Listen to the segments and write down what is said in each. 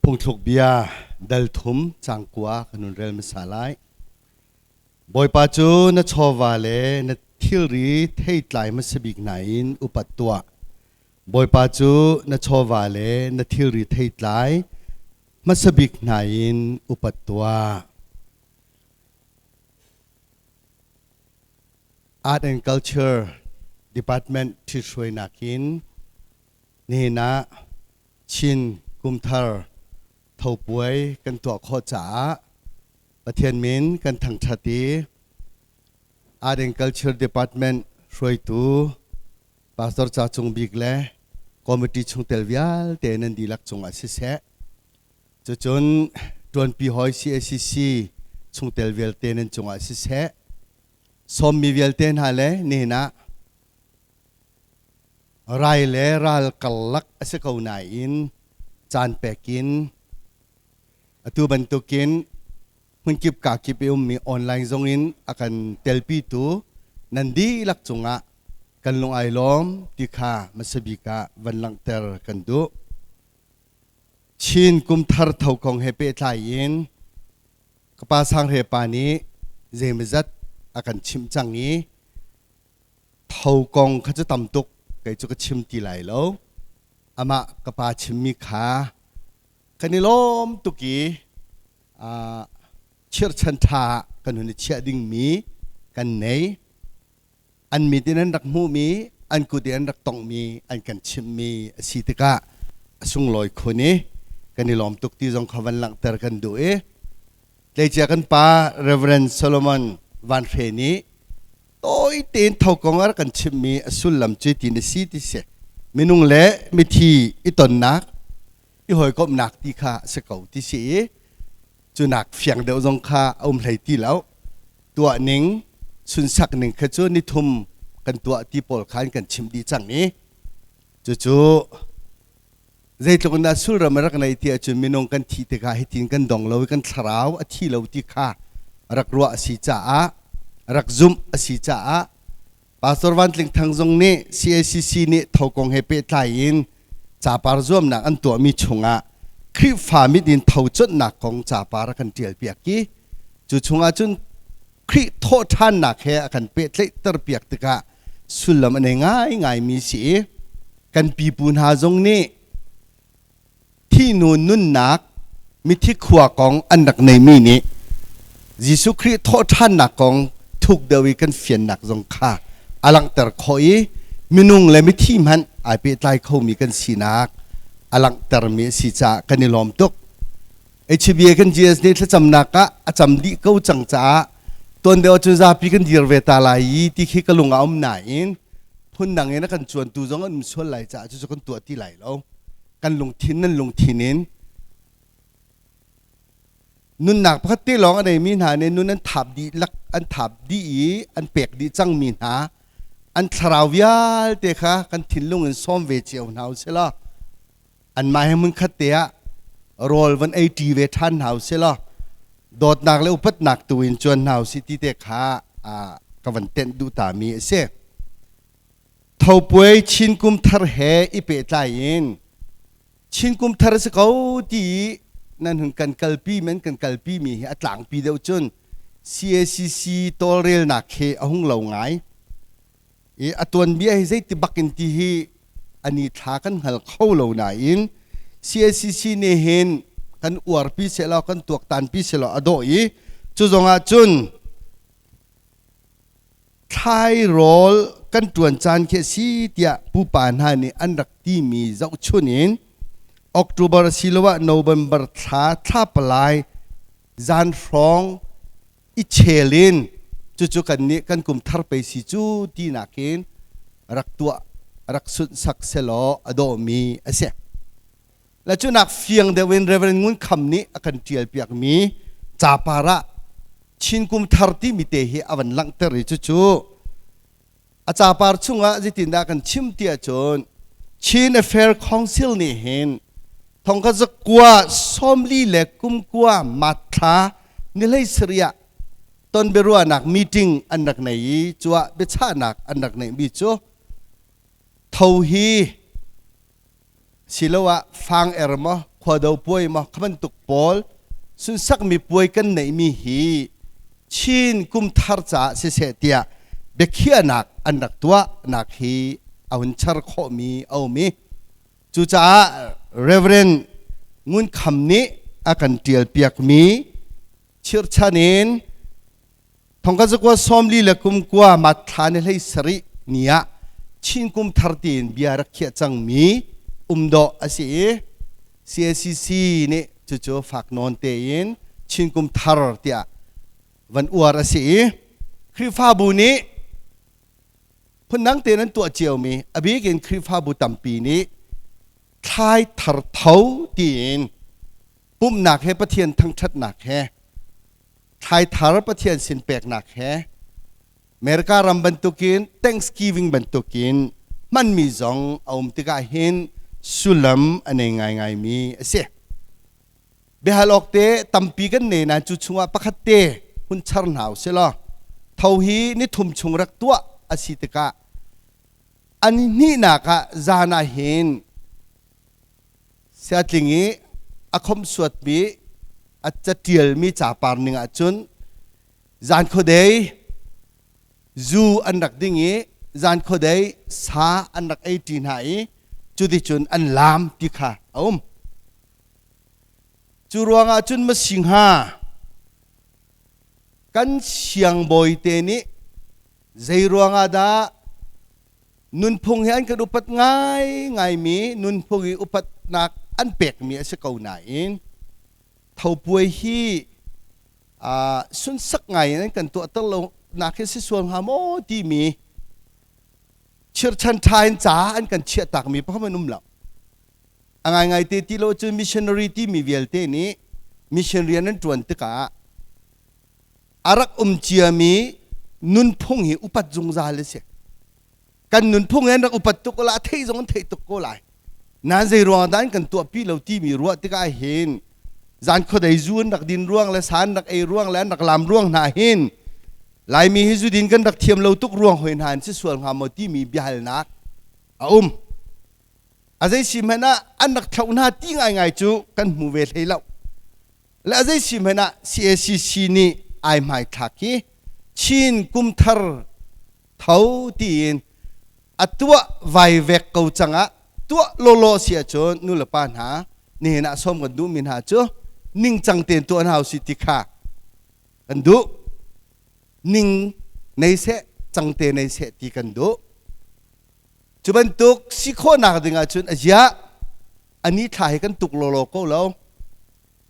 Phungthluk bia dal thum cang kua kan hun rel hmasa lai. Bawipa cu na chawva le na thilri theitlai hmasa bik hna in upat tuah. Bawipa cu na chawva le na thilri theitlai hmasa bik hna in upat tuah. Art and Culture Department ṭhithruainak in nihin ah Chin Kumthar Thopuai kan tuah khawh caah Pathian min kan thangṭhat i Art and Culture Department hruaitu Pastor Ca Cung Bik le committee chungtel vialte nan dihlak cungah siseh, cucun ṭuanpi hawi CACC chungtel vialte nan cungah siseh, sawmmi vialte hna le nihin ah Rai le ral karlak a si ko nain caan pek in atu bantukin hmunkip kakip i ummi online zong in a kan telpitu nan dihlak cungah kan lung ai lawm ti kha hmasa bik ah van langhter kan duh. Chin kumthar tho kong he pehtlai in ka pa Sanghre pa nih zeimawzat a kan chimh cang i Tho kong kha cu tam tuk kei cu ka chim ti lai lo. Amah ka pa chimmi kha kan i lawm tuk i chirhchan ṭha ah kan hun i chiah dingmi kan nei. An mit in an rak hmuhmi, an kut in an rak tonghmi an kan chimhmi a si tikah a sunglawi khun i kan i lawm tuk ti zong kha van langhter kan duh i tleicia kan pa Reverend Solomon Van Hre nih Tawi tein tho kong a rak kan chimhmi a sullam cu tin a si ti si. Minung le mithi i tonnak, i hawikomhnak ti kha a si ko ti si i cu nak fiang deuh zong kha a um hlei ti lo. Tuah ning, sunsak ning kha cu nithum kan tuah ti pawl khan kan chimh dih cang i cucu Zeitluk in dah sulram a rak neih ti ahcun minung kan thih tikah hitin kan dong lo i kan thlarau a thi lo ti kha rak ruah a si caah rak zumh a si caah Pastor Van Tling Thang zong nih CACC nih tho kong he pehtlai in capar zuamnak an tuahmi chungah Khrihfa mit in tho conhnak kong capar a kan ṭialpiak i cu chungah cun Khrih thawhṭhannak he a kan pehtlaihter piak tikah sullam a nei ngaingaimi si i kan pipu hna zong nih thihnu nunnak mithi khua kong an rak neimi nih Jesuh Khrih thawhṭhannak kong thuk deuh i kan fiannak zong kha a langhter khawh i minung le mithi hmanh ai pehtlai khomi kan sinak a langhtermi a si caah kan i lawm tuk. HBA kan GS nih thlacamnak ah a cam dih ko cang caah tuan deuh ahcun zapi kan dir ve ta lai i ti khi ka lung a um nain phundang in a kan cuantu zong an um sual lai caah cucu kan tuah ti lai lo. Kan lungthin nan lungthin in nunnak pakhat te lawng a neimi hna nih nun an thap dih lak an thap dih i an pek dih cangmi hna an thlarau vialte kha kan thinlung in sawm ve cio hna u sih law anmah he hmunkhat te ah rawl van ei ṭi ve ṭhan hna usih law dawtnak le upatnak tu in cuan hna usih ti te kha ka van tenh duh ta mi a si. Thopuai Chin kum thar he i pehtlai in Chin kum thar a si ko ti i nan hun kan kalpi men kan kalpi mi hi a tlangpi deuh cun CACC tawlrelnak he a hung lo ngai. I a tuanbia hi zeiti bak in ti hi ani thla kan hngal kho lo nain CACC nih hin kan uarpi sehlaw kan tuaktanpi sehlaw a dawh i cu zongah cun thlai rawl kan ṭuan caan khi a si tiah pupa hna nih an rak timi zohchun in October asiloah November thla thla palai zan hrawng i chel in cucu kan nih kan kum thar pei si cu tinak in rak tuah rak sunhsak selaw a dawhmi a si. Le cunak fiang deuh in Reverend Ngun Kham nih a kan ṭial piakmi capar ah Chin kum thar timi te hi a van langhter i cucu a capar chungah zeitindah kan chim ti ahcun Chin Affair Council nih hin thongkhat zakua sawmli le kumkua matthla ni hlei sarih ah ton biaruahnak meeting an rak nei i cuah biachahnak an rak neihmi cu tho hi siloah fang er maw Khuado puai maw kha bantuk pawl sunsakmi puai kan neihmi hi Chin kum thar caah siseh tiah biakhiahnak an rak tuahnak hi a hun char khawhmi a um i cucaah Reverend Ngun Kham nih a kan ṭialpiakmi chirhchan in Thongka zakua sawmli le kum kua mat thla ni hlei sarih ni ah Chin kum thar tiin bia rak khiah cangmi um dawh a si i CACC nih cucu fak nawn tein Chin kum thar tiah van uar a si i Khrihfabu nih phundang tein an tuah ciomi a bik in Khrihfabu tampi nih thlai thar tho tiin pumhnak he Pathian thangṭhatnak he thlaithar Pathian sin peknak he America ram bantukin Thanksgiving bantukin hmanmi zong a um tikah hin sullam a nei ngaingaimi a si. Biahal awk te tampi kan nei nain cu chungah pakhat te hun char hna u sih law tho hi ni thum chung rak tuah a si tikah an hnihnak ah zan ah hin Siatling i a khomhsuatmi a caṭialmi capar ning ahcun zan khuadei zu an rak ding i zan khuadei sa an rak ei ṭi hna i cuticun an laam ti kha a um. Cu ruangah cun masingha kan siangbawi te nih zei ruangah dah Nunphung hi an kan upat ngaingaimi nunphung i upatnak an pekmi a si ko nain thopuai hi sunsak ngai in an kan tuahter lo nak hi si sual hnga maw timi chirchan ṭha in ca an kan chiahtakmi pakhat an um lo. A ngaingai te ti lo cun missionary timi vialte nih mission rian an ṭuan tikah a rak um ciami nunphung hi upat zungzal a si. Kan nunphung hi an rak upat tuk la a theih zong an theih tuk ko lai. Nain zei ruang dah an kan tuahpi lo timi ruah tikah hin zan khuadei zu an rak din ruang le sa an rak ei ruang le an rak lam ruang hna hin Laimi hi zudin kan rak thiam lo tuk ruang hoi hna an si sual hnga maw timi biahalnak a um. A zei si hmanh ah an rak thloh hna ti ngaingai cu kan hmu ve hlei lo. Le a zei si hmanh ah CACC nih ai hmaithlak hi Chin kumthar tho tiin a tuah vaivek ko cang ah tuah lawlaw si ahcun nu le pa hna nihin ah sawm kan duhmi hna cu ningcang tein tuah hna usih ti kha kan duh. Ning nei seh cang te nei seh ti kan duh. Cu bantuk si khawhnak ding ahcun a ziah a ni thla hi kan tuk lawlaw ko lo.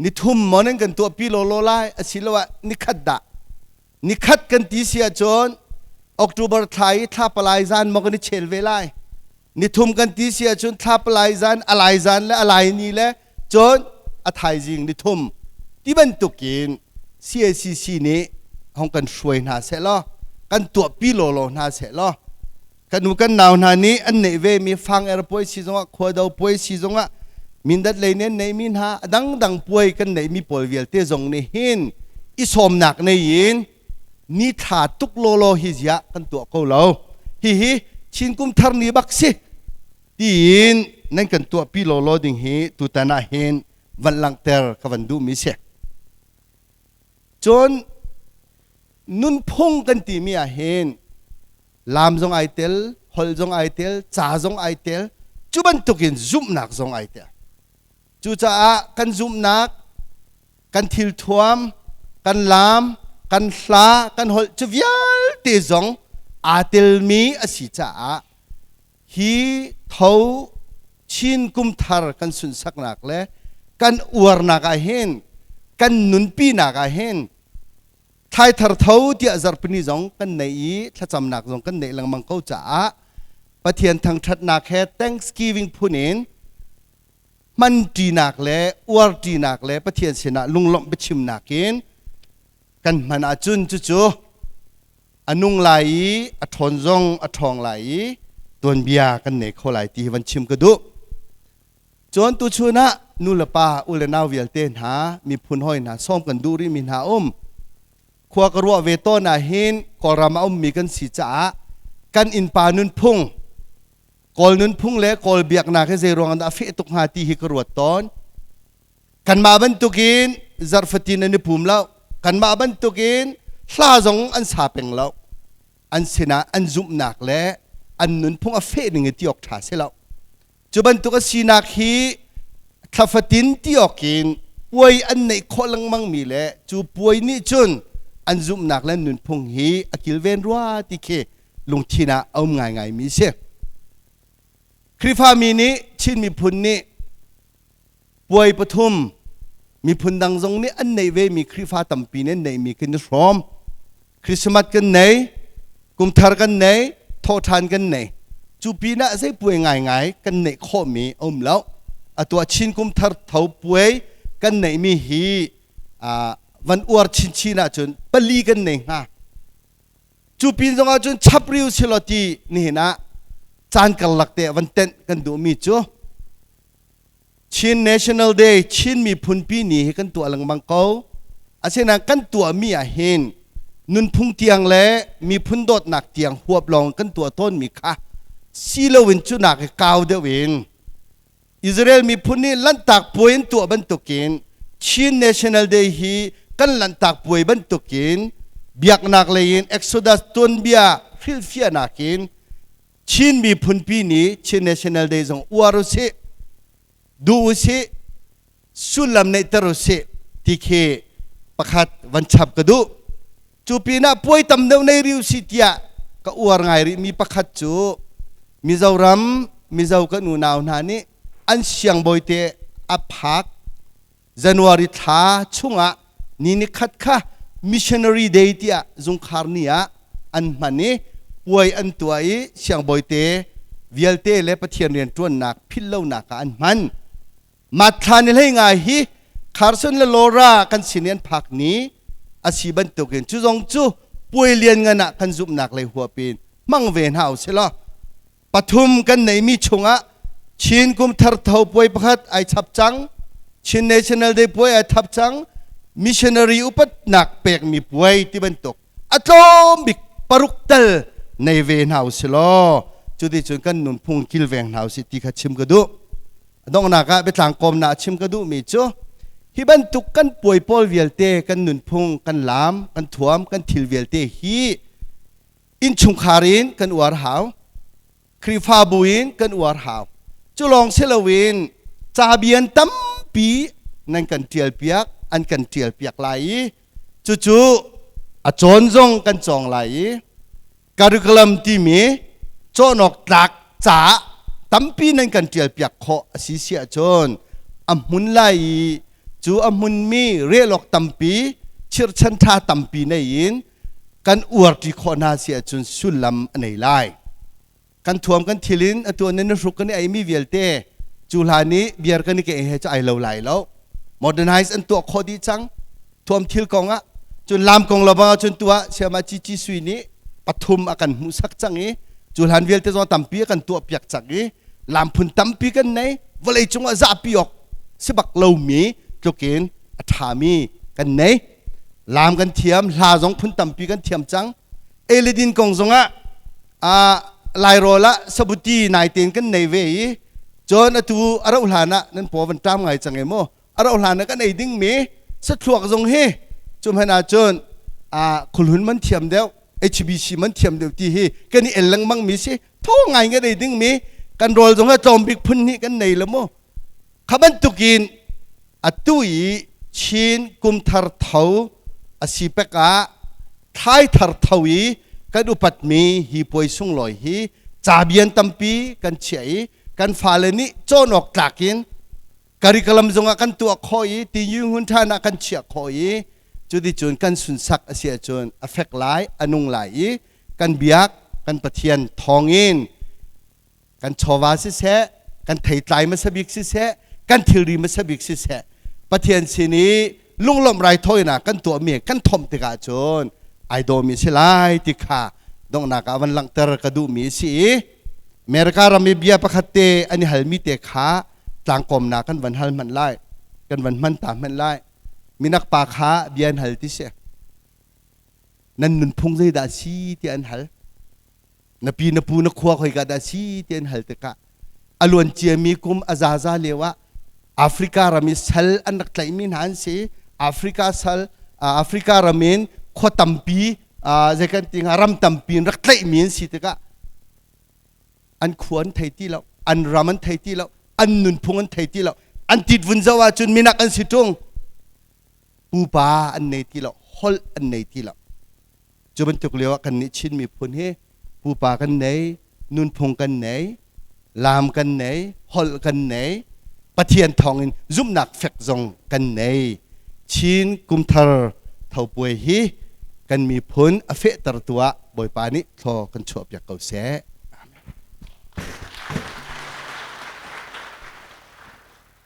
Nithum maw nan kan tuahpi lawlaw lai asiloah nikhat dah. Nikhat kan ti si ahcun October thla i thla palai zan maw kan i chel ve lai. Nithum kan ti si ahcun thla palai zan, a lai zan le a lai ni le cun a thaizing nithum ti bantukin CACC nih hong kan hruai hna seh law kan tuahpi lawlaw hna seh law kan u kan nau hna nih an neih ve mi fang er puai si zongah khuado puai si zongah mindat lei nih an neihmi hna a dangdang puai kan neihmi pawl vialte zong nih hin i sawmnak nei in ni thla tuk lawlaw hi ziah kan tuah ko lo hihi Chin kum thar ni bak si tiin nan kan tuahpi lawlaw ding hi tutan ah hin van langhter ka van duhmi si cun nunphung kan timi ah hin laam zong ai tel holh zong ai tel ca zong ai tel cu bantukin zumhnak zong ai tel cucaah kan zumhnak kan thilthuam kan laam kan hla kan holh cu vialte zong aa telmi a si caah hi tho Chin kum thar kan sunsaknak le kan uarnak ah hin kan nunpinak ah hin thlaithar tho tiah zarhpini zong kan nei i thlacamnak zong kan neih lengmang ko caah Pathian thangṭhatnak he Thanksgiving phun in hmanṭinak le uarṭinak le Pathian sinah lunglawmh biachimnak in kan hman ahcun cucu a nung lai i a ṭhawn zong a ṭhawng lai i tuanbia kan nei kho lai ti hi van chim ka duh. Cun tuchun ah nu le pa u le nau vialte hna miphun hawi hna sawm kan duh rihmi hna um. Khua ka ruah ve tawn ah hin Kawlram a ummi kan si caah kan innpa nunphung Kawl nunphung le Kawl biaknak hi zei ruang dah a feh tuk hnga ti hi ka ruat tawn. Kanmah bantukin zarhfatin an i pum lo. Kanmah bantukin hla zong an sa peng lo. An sinah an zumhnak le an nunphung a feh ning i ti awk ṭha si lo. Cu bantuk a sinak hi thlafatin ti awkin puai an neih khawh lengmangmi le cu puai nih cun an zumhnak le nunphung hi a kilven rua ti khi lungthin ah a um ngaingaimi a si. Khrihfami nih Chin miphun nih puai pathum miphun dang zong nih an neih vemi Khrihfa tampi nih an neihmi kan i hrawm. Christmas kan nei, kumthar kan nei, thawhṭhan kan nei. Cu pinah zei puai ngaingai kan neih khawhmi a um lo. Atu ah Chin kumthar tho puai kan neihmi hi van uar chinchin ahcun pali kan nei hnga. Cu pin zongah cun chapriu silaw ti nihin ah caan karlak te van tenh kan duhmi cu Chin National Day Chin miphunpi ni hi kan tuah lengmang ko. Asinain kan tuahmi ah hin nunphung tiang le miphun dawtnak tiang huap lawng kan tuah tawnmi kha si loin cu nak i kau deuh in Israel miphun nih Lanhtak puai an tuah bantukin Chin National Day hi kan Lanhtak puai bantukin biaknak lei in Exodus tuanbia hrilhfiahnak in Chin miphunpi nih Chin National Day zong uar usih, duh usih, sullam neihter usih ti khi pakhat van chap ka duh. Cu pinah puai tam deuh nei rih usih tiah ka uar ngai rihmi pakhat cu Mizoram Mizo kan unau hna nih an siangbawi te a phak January thla chungah ni nikhat kha Missionary Day tiah zungkhar ni ah an hman i puai an tuah i siangbawi te vialte le Pathian rianṭuannak philhlonak ah an hman. Matthla ni hlei ngai hi Carson le Laura kan sin i an phak ni a si bantukin cu zong cu puai lianngan ah kan zumhnak lei huap in hmang ve hna usih law pathum kan neihmi chungah Chin kum thar tho puai pakhat ai chap cang Chin National Day puai ai thap cang missionary upatnak pekmi puai ti bantuk a tlawm bik paruk tal nei ve hna usih law cuti cun kan nunphung kilveng hna usih ti kha chim ka duh donghnak ah biatlang kawmnak chim ka duhmi cu hi bantuk kan puai pawl vialte kan nunphung kan laam kan thuam kan thil vialte hi innchungkhar in kan uar hau Khrihfabu in kan uar hau cu lawng si loin cabian tampi nan kan ṭial piak an kan ṭial piak lai i cucu a cawn zong kan cawng lai i curriculum timi cawnawk tlak caah tampi nan kan ṭial piak khawh a si si ahcun a hmun lai i cu a hmunmi relawk tampi chirhchan ṭha tampi nei in kan uarṭi khawh hna si ahcun sullam a nei lai. Kan thuam kan thil in atu nan hruk kan i eimi vialte cu hlan i beer kan i ke he cu ai lo lai lo. Modernize an tuah khawh dih cang. Thuam thil kong ah cun lam kong lo bang cun tuah siama cici sui nih pathum a kan hmuhsak cang i cu hlan vialte zong tampi a kan tuah piak cang i lam phun tampi kan nei vawlei cungah zahpi awk si bak lomi tlukin a ṭhami kan nei. Laam kan thiam, hla zong phun tampi kan thiam cang. Eledin kong zongah Lairawl ah sabuti naitein kan nei ve i cun atu a rauh hlan ah nan paw van ṭam ngai cang e mu. A rauh hlan ah kan ei dingmi sathluak zong hi cu hmanh ah cun khulhun man thiam deuh, HBC man thiam deuh ti hi kan i el lengmang mi si. Thaw ngai kan ei dingmi kan rawl zong hi tlawm bik phun hnih kan nei lo mu. Kha bantukin atu i Chin kumthar tho a si pek ah thlaithar tho i kan upatmi hi puai sunglawi hi cabian tampi kan chiah i kan fale nih cawn awk tlak in curriculum zongah kan tuah khawh i tinyu hun ṭhan ah kan chiah khawh i cuticun kan sunsak a si ahcun a fek lai a nung lai i kan biak kan Pathian thawngin kan chawva siseh kan theitlai hmasa bik siseh kan thilri hmasa bik siseh Pathian sin i lunglawmh raithawinak kan tuahmi kan thomh tikah cun ai dawmi si lai ti kha donghnak ah van langhter ka duhmi a si i America ram i bia pakhat te an i halmi te kha tlangkawmnak kan van hal hmanh lai kan van hman ta hmanh lai minak pa kha bia an hal ti si nan nunphung zeidah a si tiah an hal Na pi na pu na khua khoika dah si ti an hal tikah a luan ciami kum a zaza lio ah Africa ram i sal an rak tlaihmi hna an si. Africa sal, Africa ram in khua tampi, zei kan ti hnga, ram tampi in rak tlaihmi an si tikah an khua an thei ti lo, an ram an thei ti lo, an nunphung an thei ti lo. An tit vun zoh ahcun minak an si ṭung. Pupa an nei ti lo, holh an nei ti lo. Cu bantuk lio ah kannih Chin miphun hi pupa kan nei, nunphung kan nei, laam kan nei, holh kan nei, Pathian thawngin zumhnak fek zong kan nei. Chin kumthar thopuai hi kan miphun a fehtertu ah Bawipa nih thlaw kan chuahpiak ko seh.